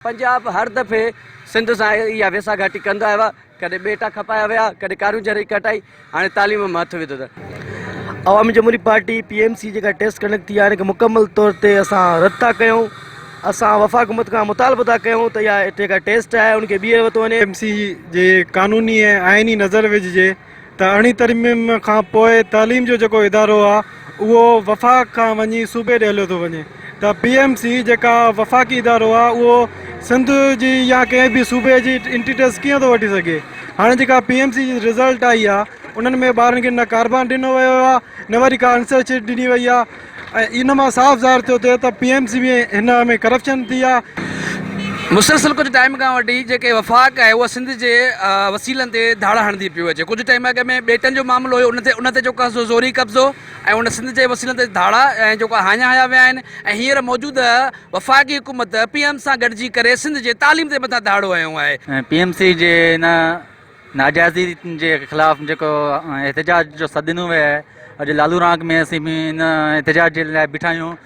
پنجاب هر دفعي سنڌ سان اها ويساهه گهاٽي ڪندو آيو آهي، ڪڏهن ٻيٽا کپايا ويا، ڪڏهن ڪارونجهر جي ڪٽائي، هاڻي تعليم ۾ هٿ وڌو اٿن. عوامي جمهوري پارٽي پي ايم سي جيڪا ٽيسٽ ڪنڊڪٽ ٿي آهي ان کي مڪمل طور تي اسان رد ٿا ڪيون، اسان وفاق حڪومت کان مطالبو ٿا ڪيون ته اها جيڪا ٽيسٽ آهي ان کي ٻيهر ورتو وڃي. پي ايم سي جي قانوني ۽ آئيني نظر وجهجي ته اڻي ترميم کان پوء تعليم جو جيڪو ادارو آ اهو وفاق کان وڃي صوبي ڏي هليو ٿو وڃي ته پي ايم سي جيڪا وفاقي ادارو آ اهو سنڌ جي يا ڪنهن به صوبي جي انٽري ٽيسٽ ڪيئن ٿو وٺي سگهي هاڻي جيڪا پي ايم سي جي رزلٽ آئي آ انهن ۾ ٻارن کي نه ڪاربان ڏنو ويو آ نه وري ڪا آنسر شيٽ ڏني وئي آ ۽ ان مان صاف ظاهر ٿيو ٿئي ته پي ايم سي ۾ هن ۾ ڪرپشن ٿي آ. مسلسل ڪجهه ٽائيم کان وٺي جيڪي وفاق آهي اها سنڌ جي وسيلن تي ڌاڙا هڻندي پيو اچي ڪجهه ٽائيم اڳ ۾ ٻيٽن جو معاملو هيو ان تي ان تي جيڪو آهي زوري قبضو ۽ ان سنڌ جي وسيلن تي ڌاڙا ۽ جيڪو هنيا هنيا ويا آهن ۽ هينئر موجوده وفاقي حڪومت پي ايم سان گڏجي ڪري سنڌ جي تعليم تي مٿان ڌاڙو هنيو آهي. ۽ پي ايم سي جي ان ناجائزي جي خلاف جيڪو احتجاج جو سڏ ڏنو ويو آهي اڄ لالو رانڪ ۾ اسين به ان احتجاج جي لاء بيٺا آهيون.